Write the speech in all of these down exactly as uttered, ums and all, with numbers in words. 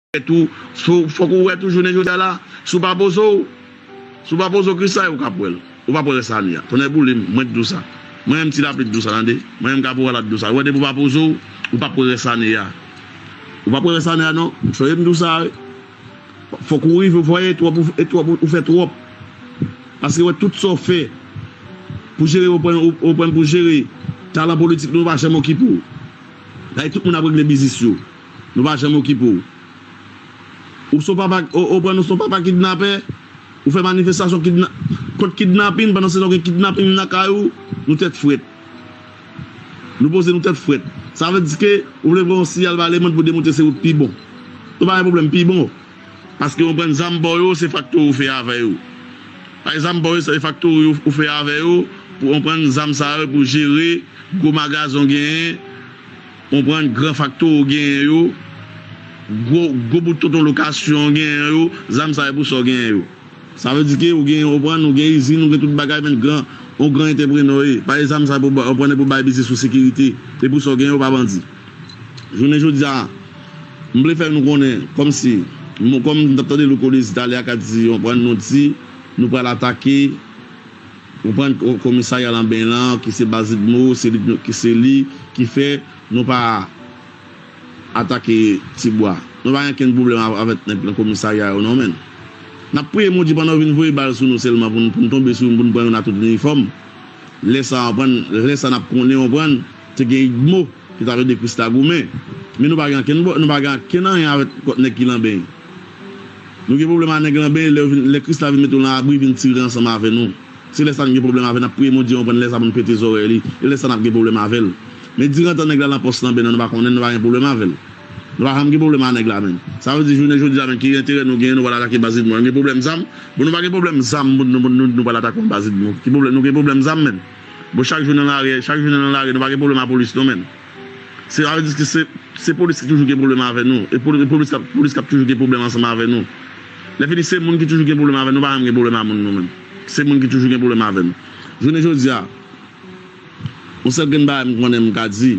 wè tou, fò, fòk ou wè tou jounen jodi a la, si w pa poze w, si w pa poze w, ki sa ou k ap wè l? Ou p ap wè rès ane a. Tonnè boule m, mwen t di w sa. Mwen menm Ti Lapli t di w sa, tande. Mwen menm Kaporal la t di w sa. Ou wè depi w pa poze w, ou p ap wè rès ane a. Ou p ap wè rès ane a non. Soyez m di w sa, wi. Fòk ou rive, ou fè twòp, ou, e twòp, ou fè twòp. Paske wè tout sa w fè pou jere, ou pran, ou, ou pran pou jere talan politik nou, nou pa janm okipe w. Dayè tout moun ap regle biznis yo. Nou pa janm okipe w. Ou se yon papa, ou, ou pran nou se yon papa kidnapè, ou fè manifestasyon kidna, kont kidnapin, pandan se tan gen kidnapin lakay ou, nou tèt frèt. Nou poze nou tèt frèt. Sa vle di ke ou vle voye yon siyal ba lemonn pou demontre se ou k pi bon. Nou pa gen pwoblèm pi bon. Paske ou pran zam ba yo, se faktori ou fè avè yo. Pa zam ba yo, se faktori ou, ou fè avè yo, pou ou pran zam sa yo pou jere gwo magazen w genyen, ou pran gran faktori w genyen yo, gwo, gwo bout tonton lokasyon w genyen yo, zam sa yo pou sa w genyen yo. Sa vle di ke ou gen, ou pran, ou gen izin, ou gen tout bagay, men gran, ou gran entreprenè w ye. Pa zam sa pou ba, ou pran pou bay biznis ou sekirite. E pou sa w gen, ou pa bandi. Jounen jodi a, m vle fè nou konnen, kòmsi, m, kòm m t ap tande Louko Dezi talè a k ap di, ou pran, nou di, nou pral atake, ou pran, ko-, komisarya Lanben lan, ki se Bazidmo, se li, ki se li, ki fè nou pa atake Tibwa. Nou pa gen okenn pwoblèm av-, avèk nèg nan komisarya yo non, menn. N ap priye Bondye pandan yo vin voye bal sou nou sèlman pou n, pou n tonbe sou youn, pou n pran youn a tout inifòm. Lè sa, w konprann, lè sa n ap konnen, w konprann, te gen Igmo ki t ap ede Krisla goumen. Men nou pa gen okenn, nou pa gen okenn anyen avèk kòt nèg ki Lanben. Nou gen pwoblèm ak nèg Lanben, lè, lè Krisla vin mete w nan abri, vin tire ansanm avè nou. Se lè sa n gen pwoblèm avè l, n ap priye Bondye, w konprann, lè sa pou n pete zòrèy li, e lè sa n ap gen pwoblèm avè l. Men dirantan nèg la nan pòs Lanben nan, nou pa konnen, nou pa gen pwoblèm avè l. Nou pa janm gen pwoblèm ak nèg la, menn. Sa vle di, jounen jodi a, menn, ki enterè nou genyen, nou pral atake Bazidmo? Nou gen pwoblèm zam? Bon, nou pa gen pwoblèm zam, nou, nou, nou, nou pral atake yon Bazidmo. Ki pwoblèm, nou gen pwoblèm zam, menn? Bon, chak jou nan lari, chak jou nan lari, nou pa gen pwoblèm ak polis, non, menn. Se, sa vle di ke se, se polis ki toujou gen pwoblèm avè nou. E poli-, e polis k ap, polis k ap toujou gen pwoblèm ansanm avè nou. Lè fini, se moun ki toujou gen pwoblèm avè nou, nou pa janm gen pwoblèm ak moun, nou, menn. Se moun ki toujou gen pwoblèm avè nou. Jounen jodi a, yon sèl grenn bagay m konnen m ka di,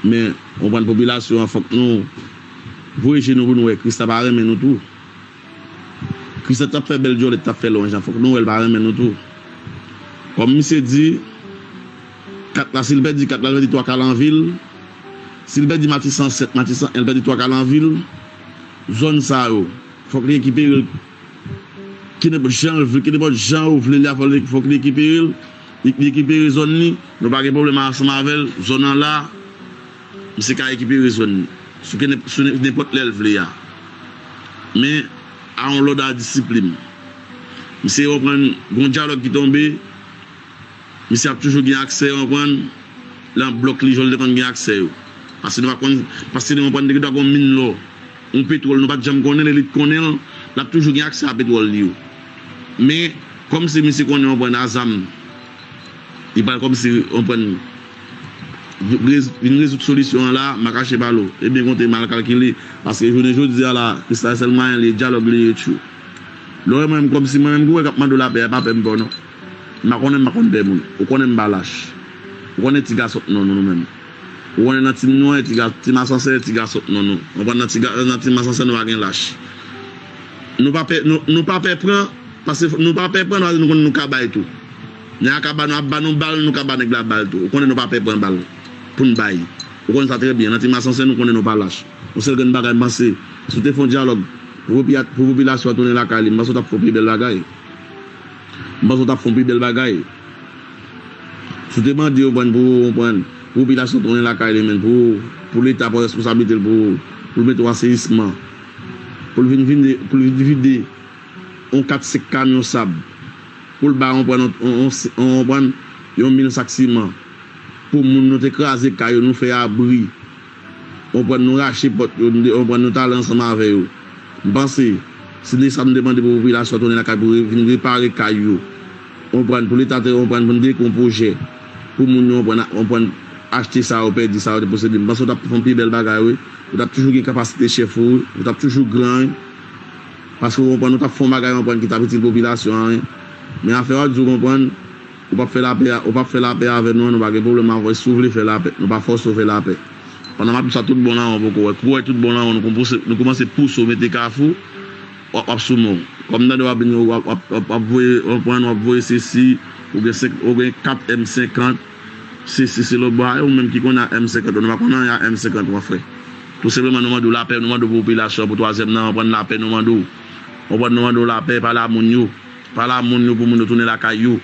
men, w konprann, popilasyon an, fòk nou voye je nou pou nou wè Krisla pa renmen nou tou. Krisla t ap fè bèl djòlèt, t ap fè lonj an, fòk nou wè l pa renmen nou tou. Kòm misye di, kat la, si l pèdi kat la, l pèdi twa kal an vil. Si l pèdi Matisan sèt, Matisan en, l pèdi twa kal an vil. Zòn sa yo, fòk li rekipere l. Kenenpòt jan l vle, kenenpòt jan yo vle li a, fòk li, fòk li rekipere l. Li, li rekipere zòn li. Nou pa gen pwoblèm ansanm avè l. Zòn an la, misye ka rekipere zòn li. Sou kenenp-, sou nen-, nenpòt lè l vle a. Men, a yon lòd a disiplin. Misye konprann, gon dyalòg ki tonbe, misye ap toujou gen aksè, konprann, nan blòk li, jan l te konn gen aksè yo. Paske nou pa konn, paske nou konprann, te gen dwa gon min lò, yon petwòl, nou pa t janm konnen l, e li t konnen l, l ap toujou gen aksè a petwòl li yo. Men, kòmsi misye konnen, konprann, a zam, li pral kòmsi, konprann, rez-, vin rezoud solisyon an la, m pa kache pale w. Ebyen, konte mal kalkile, paske jounen jodi a la, Krisla sèl mwayen li ye, dyalòg li ye, tchou. Lè w wè mwen menm, kòmsi mwen menm ki wè k ap mande w lapè a, e pa pè m pè w non. M pa konnen, m pa konn pè moun. Ou konnen m pa lach. Ou konnen ti gason t non nou, nou menm. Ou konnen nan tim nou an, ti ga-, tim Asansè, ti gason t non nou. Ou konn nan ti ga-, nan tim Asansè, nou pa gen lach. Nou pa pè, nou, nou pa pè pran, paske nou pa pè pran, nou, nou konnen nou ka bay tou. Nèg la ka ba nou, ap ba nou bal, nou ka ba nèg la bal tou. Ou konnen nou pa pè pran bal pou n bay. Ou konnen sa trè byen. Nan tim Asansè, nou konnen nou pa lach. Yon sèl grenn bagay m panse, si w te fè yon dyalòg pou popiya-, pou popilasyon an tounen lakay li, m panse w t ap fè yon pi bèl bagay. M panse w t ap fè yon pi bèl bagay. Si w te mande yo pran pou, pran pou popilasyon tounen lakay li, menn, pou, pou Leta pran responsablite l pou, pou l mete yon aseyisman. Pou l vin vide, pou l vin vide yon kat senk kamyon sab. Pou l ba yon pran, yon, yon, yon, yon pran yon mil sak siman. Pou moun nou te kraze kay yo, nou fè abri. Ou konprann, nou rache pòt yo, nou, ou konprann, nou t ale ansanm avè yo. M panse, si de sa nou te mande pou popilasyon an tounen lakay pou re-, vin repare kay yo. Ou konprann, pou Leta te, ou konprann, pou n te gen yon pwojè pou moun yo, ou konprann, ou konprann, achte sa yo pèdi, sa yo te posede. M panse w t ap fè yon pi bèl bagay, wi. Ou t ap toujou gen kapasite chèf ou, wi. Ou t ap toujou gran, wi. Paske, ou konprann, ou t ap fè yon bagay, ou konprann, ki t ap itil popilasyon an, wi. Men afè w ap di, ou konprann, ou p ap fè lapè, ou p ap fè lapè avè nou an, nou pa gen pwoblèm avè w, si w vle fè lapè, nou pa fòse w fè lapè. Pandan m ap di sa, tout bon lawon poko wè. Kou wè tout bon lawon, nou kòmanse, nou kòmanse pouse w mete kafou, w ap, w ap sou men w. Kòm m tande w ap vin, w ap, w ap, w ap, w ap voye, w ap pran, w ap voye sesi, ou gen senk, ou gen kat M senkant, sesi, se lòt bò a, ou menm ki konnen a M senkant, nou pa konnen anyen a M senkant, mon frè. Tou senpleman, nou mande w lapè, nou mande w pou popilasyon an, pou twazyèm nan, w ap pran lapè, nou mande w. W ap pran, nou mande w lapè, pale a moun yo. Pale a moun yo pou moun yo tounen lakay yo.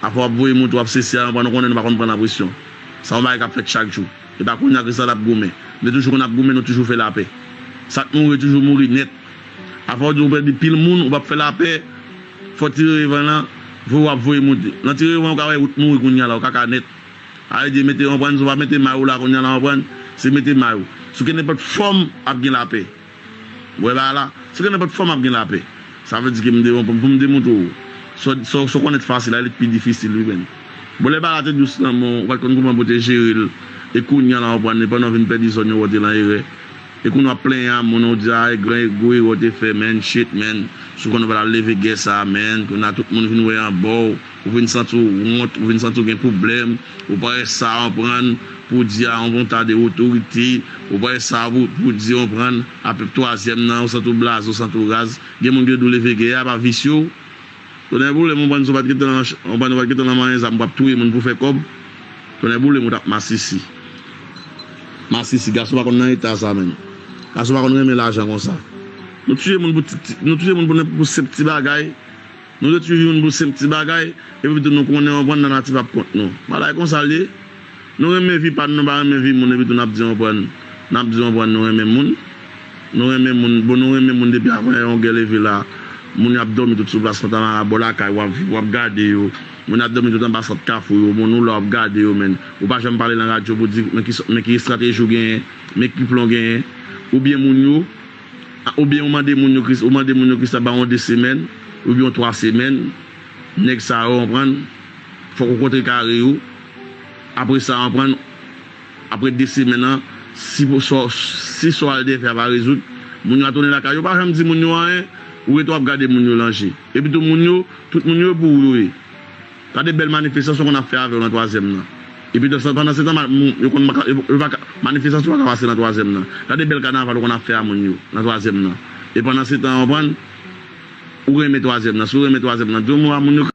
Afè w ap voye moun, w ap sesi a, w ap pran, nou konnen nou pa konn pran nan presyon. Sa yon bagay k ap fèt chak jou. E pa kounye a Kristal ap goumen. Nou toujou konn ap goumen, nou toujou fè lapè. Sa k mouri, toujou mouri nèt. Afè w di w pèdi pil moun, ou p ap fè lapè, fò ti revan lan, voye w ap voye moun. Nan ti revan, ou ka wè wout mouri kounye a la, ou kaka nèt. A vle di, mete, w konprann, si w pa mete may ou la kounye a la, w konprann, se mete may ou. Sou kenenpòt fòm, ap gen lapè. Ou wè bagay la? Sou kenenpòt fòm, ap gen lapè. Sa vle di ke m de, pou m demontre w. Sa w, sa w, sa w konnèt fasil la, li pi difisil, wi, menn. Bon, lè bagay la te dous nan men w, ou pa t konn kòman pou w te jere l. E kounye a la, w konprann, e pandan w vin pèdi zòn yo, w te lan erè. E kounye a w ap plenyen a moun, ou di, a, e gran ego, erè w te fè, menn, shit, menn. Si w konn ou pa t al leve gè sa, menn. Kounye a tout moun vin wè anba w. Ou vin santi w wont, ou vin santi w gen pwoblèm. Ou pa wè sa, w konprann, pou w di a yon, yon ta de otorite. Ou pa wè sa pou, pou w di, w konprann, a pèp twazyèm nan, ou santi w blaze, ou santi w raz. Gen moun ki di w leve gè a, pa visye w. Tonnè boule m, w konprann, si w pa t gentan nan, w konprann, w pa t gentan nan manyen zam, w ap touye moun pou fè kòb. Tonnè boule m, ou t ap masisi. Masisi, gason pa konn nan eta sa, menn. Gason pa konn renmen lajan konsa. Nou tiye moun pou ti, ti, nou tiye moun pou nenpòt, pou senp ti bagay. Nou te tiye moun pou senp ti bagay, epi tou nou konnen, w konprann, lanati p ap kont nou. Bagay konsa l ye. Nou renmen vi pa n, nou pa renmen vi moun, epi tou n ap di, w konprann, n ap di, w konprann, nou renmen moun. Nou renmen moun, bon, nou renmen moun depi avan yon gè leve la. Moun yo ap dòmi tout sou plas Fontamara, bò lakay, w ap, w ap gade yo. Moun yo ap dòmi tout anba sant Kafou yo, moun ou la w ap gade yo, menn. Ou pa janm pale nan radyo pou di men ki, men ki estrateji w genyen, men ki plan w genyen. Oubyen moun yo, oubyen ou mande moun yo, Kris, ou mande moun yo, Kristal ba yon de semèn, oubyen yon twa semèn, nèg sa yo, w konprann, fòk ou kontrekare yo. Apre sa, w konprann, apre de semèn nan, si pou, sa, si sa w al defè a pa rezoud, moun yo a tounen lakay yo, pa janm di moun yo anyen, ou rete w ap gade moun yo lan je. Epi tou moun yo, tout moun yo pou ou yo ye. Gade bèl manifestasyon konn ap fè avè w nan twazyèm nan. Epi tou, pandan se tan, ma-, moun, yo konn, yo, yo pa ka, manifestasyon pa ka pase nan twazyèm nan. Gade bèl kanaval ou konn ap fè a moun yo nan twazyèm nan. E pandan se tan, w konprann, ou renmen twazyèm nan. Si w renmen twazyèm nan, di yon mo a moun yo.